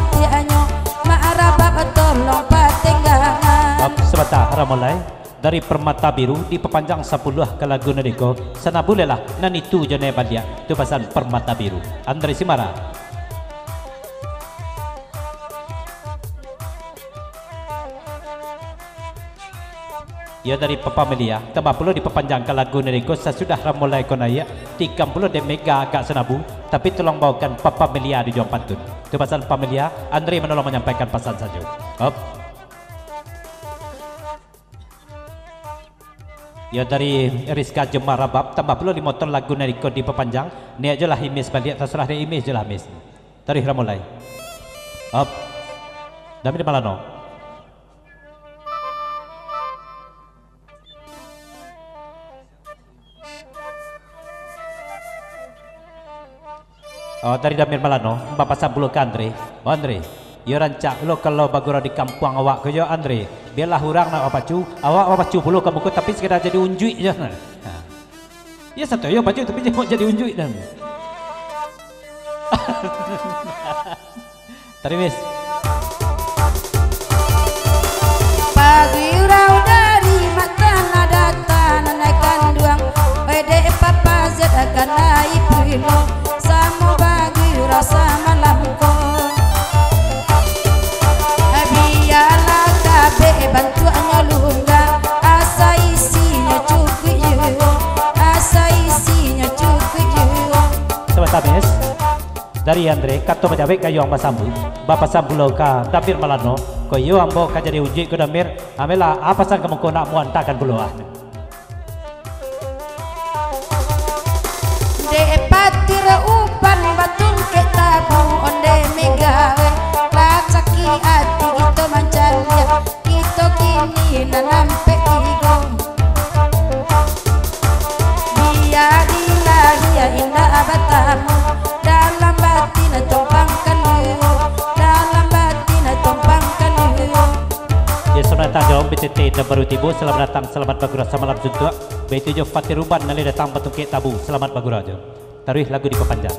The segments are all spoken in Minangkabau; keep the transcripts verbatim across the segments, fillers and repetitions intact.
Tiaknyo, mak Arabab tolong patenggangan. Sabanta, Ramulai. Dari Permata Biru, dipapanjang sapuluah ka lagu nan iko. Sanabu lelah, nan itu jo nan baliak. Tu pasan Permata Biru. Andre Simara. Iyo dari Papa Melia, tambah pulo dipapanjang ka lagu nan iko sasudah Ramulai ko naiak, tikam pulo dek Mega agak sanabu, tapi tolong baokan Papa Melia di ujuang pantun. Tu pasan Papa Melia, Andre manolong manyampaikan pasan sajo. Op. Iyo dari Rizka Jemar Rabab, tambah pulo limo ton lagu nan iko dipapanjang, niak jo lah Imis baliak, tasurah dek Imis jo lah Imis. Taruih Ramulai. Op. Dami di Malano. Oh, dari Damir Malano, bapasan pulo ka Andre. Oh, Andre, iyo rancak pulo kalau bagurau di kampuang awak ko yo, Andre. Bialah urang nak bapacu, awak bapacu pulo ka muko, tapi sakadar jadi unjuik je. Ha. Iyo santuak yo pacu, tapi jangan jadi unjuik dan. Tarimis. Bagurau dari matan datang nan kanduang, oi dek papa zet kanai pulo, samo bagurau samalam ko. Bialah kabek bantuaknyo lungga, asa isinyo cukuik juo, asa isinyo cukuik juo. Sabanta, Mis. Dari Andre, kato bajawek gayuang basambuik, bapasan pulo ka Damir Malano, ko iyo ambo ka jadi unjuik ko Damir, ambiaklah a pasan ka muko nak muantakan pulo ah. Dek patir upan batungkek tabu, onde megawe, lah sakik ati kito mancaliak. Kito kini nan ampek tigo. Bia di lahia indak batamu, dalam batin compang kaluo, dalam batin compang kaluo. Yo, selamat datang jauh B T T nan baru tibo, selamat datang, selamat bagurau samalam suntuak. Baitu jo Fatih Ruban nan lai datang batungkek tabu, selamat bagurau jo. Taruih lagu dipapanjang.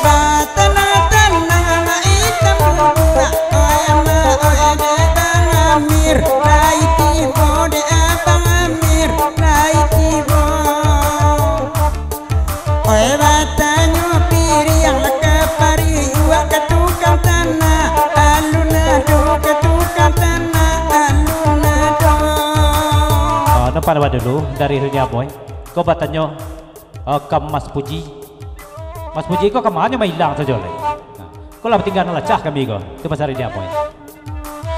Batanang-tanang anak itam bubuak, oi amak, oi dek Bang Amir, lai tibo dek Abang Amir, lai tibo. Oi batanyo piriang lah ka pariuak ka tukang tanah, alun ado ka tukang tanah, alun ado. Oh, nampak dulu dari Rini Aboy. Ko batanyo, ah, ka Mas Puji. Mas Puji ko ka ma nyo mailang sajo lai. Nah, ko lah batingga nan lacah kami ko. Tu pasan Rini Aboy.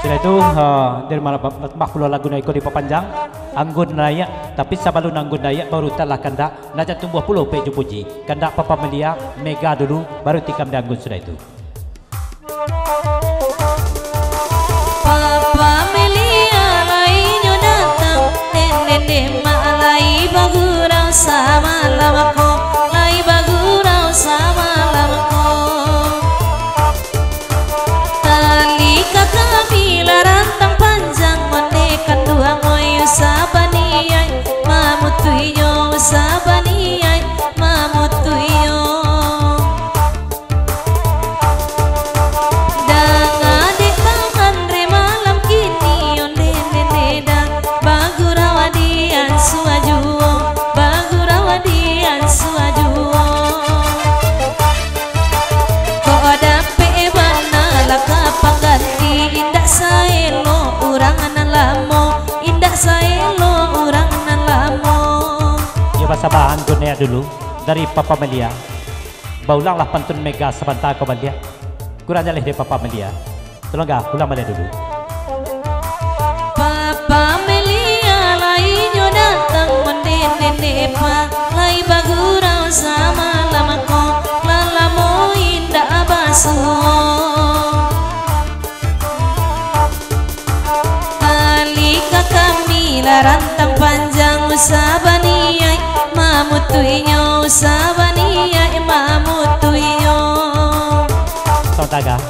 Sudah itu, ah, dari ma-, ma-, mah pulo lagu nan iko dipapanjang, Anggun Naiak, tapi sabalun Anggun Naiak, baru talah kandak, nak jan tumbuah pulo pek jo puji. Kandak Papa Melia, Mega dulu, baru tikam di Anggun sudah itu. Papa Melia lai nyo datang, nene mak lai bagurau samalam ko, lai bagurau samalam ko. Tali ka kami lah rantang panjang, onde kanduang oi usah baniai, mamutuinyo usah baniai, mamutuinyo. Danga dek tangan re malam kini, onde nene dang bagurau di ansua juo, bagurau di ansua juo. Kok dapek bana lah ka pangganti, indak saelo urang nan lamo, indak saelo urang nan lamo. Yo, basabaan ko naiak dulu dari Papa Melia. Baulanglah pantun Mega sabanta ko baliak. Kurang jaleh dari Papa Melia. Tolong ga, ulang baliak dulu. Papa Melia lai nyo datang, onde nene pa, lai bagurau samalam ko, lah lamo indak basuo. Bali ka kami lah rantang panjang, usah baniai mamutuinyo, usah baniai mamutuinyo. Selamat datang.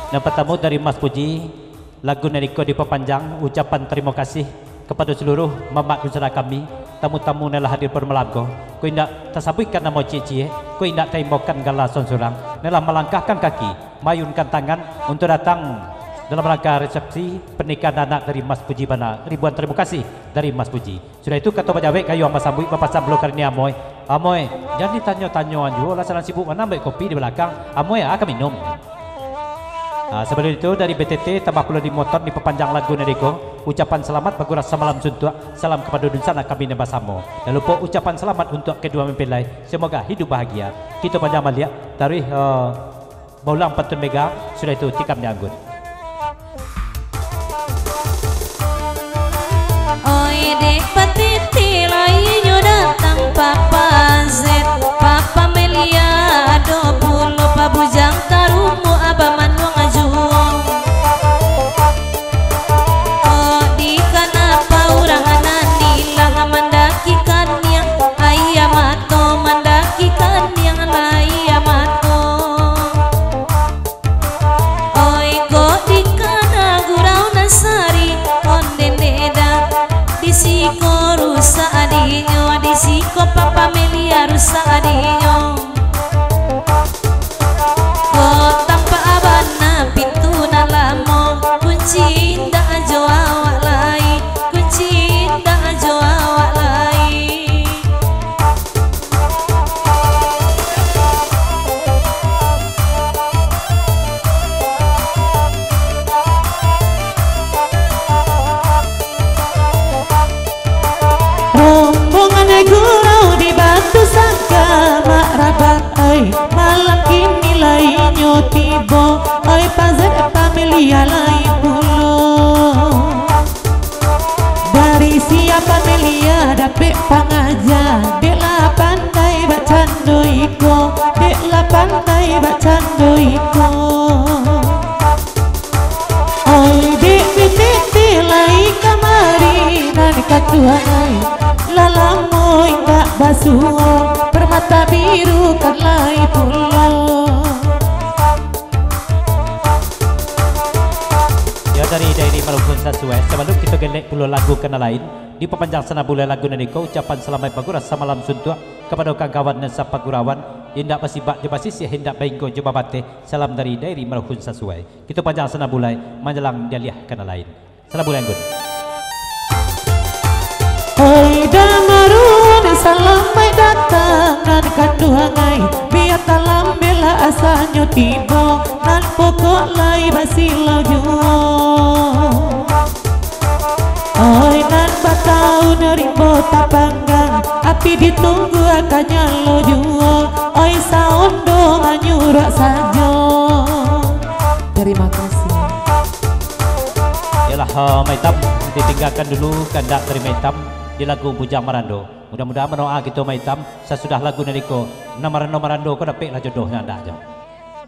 Yang pertama dari Mas Puji, lagu nan iko dipapanjang, ucapan tarimo kasih kapado saluruh mamak dunsanak kami, tamu-tamu nan lah hadir pado malam ko. Ko indak tasabuikkan namo ciek-ciek, Ko indak taimbaukan gala surang-surang, nan lah malangkahkan kaki, maayunkan tangan untuak datang dalam rangka resepsi pernikahan anak dari Mas Puji bana. Ribuan tarimo kasih dari Mas Puji. Sudah itu, kato bajawek gayuang basambuik, bapasan pulo ka niniak amuah, "Amuah, jan ditanyo-tanyo an juo lah, sadang sibuk bana ambiak kopi di balakang. Amuah, a ka minum." Ah, sabalun itu, dari B T T tambah pulo di motor dipapanjang lagu nan iko, ucapan salamat bagurak samalam suntuak, salam kapado dunsanak kami nan basamo. Jan lupo ucapan salamat untuak kaduo mempelai, semoga hidup bahagia. Kito panjang baliak, taruih, eh, baulang pantun mega, sudah itu tikam dianggut. Oi, dek patiti lai nyo datang Papa Zet, Papa Melia, ado pulo Pak Bujang ka rumah Abah Manuang juo. Oh, di kanapa urang nan ilang mandaki kaniang, aia mato mandaki kaniang, aia mato. Oi, kok dikana gurau nan sari, ondeh neda. Di siko rusak adinyo, di siko Papa Melia rusak adinyo. Kok tampak bana pintu nan lamo, kunci indak jo awak lai, kunci indak jo awak lai. Rombongan gurau di Batu Sangka, mak rabat ai, malam kini lai nyo tibo, ai Pak Zet Papa Melia lai pulo. Dari sia Papa Melia dapek pangaja, dek lah pandai bacando iko, dek lah pandai bacando iko. Oi, dek pitih lai kamari, nan katuang ai, lah lamo indak basuo, permata biru kan lai pulo. Yo, dari Dairi Maruhun Sasuai, sabalun kito galek pulo lagu ka nan lain, dipapanjang sanabulai lagu nan iko, ucapan salamaik bagurak samalam suntuak kapado kawan-kawan nan sapagurauan, indak basibak jo basisiah, indak bainggo jo babateh, salam dari Dairi Maruhun Sasuai. Kito panjang sanabulai, manjalang dialiah ka nan lain. Sanabulai anggun. Oi, damaruan, salamaik datang, nan kanduang ai, bia talambek lah asanyo tibo, nan pokok lai basilau juo. Oi, nan bataun rimbo tapanggang, api ditunggu akan nyalo juo, oi, saondo manyuruak sajo. Terima kasih. Yalah, eh, Maitam, ditinggakan dulu kandak dari Maitam di lagu Bujang Marando. Mudah-mudahan manoa kito Maitam, sasudah lagu nan iko, nan marando-marando ko dapeklah jodohnyo andak jo.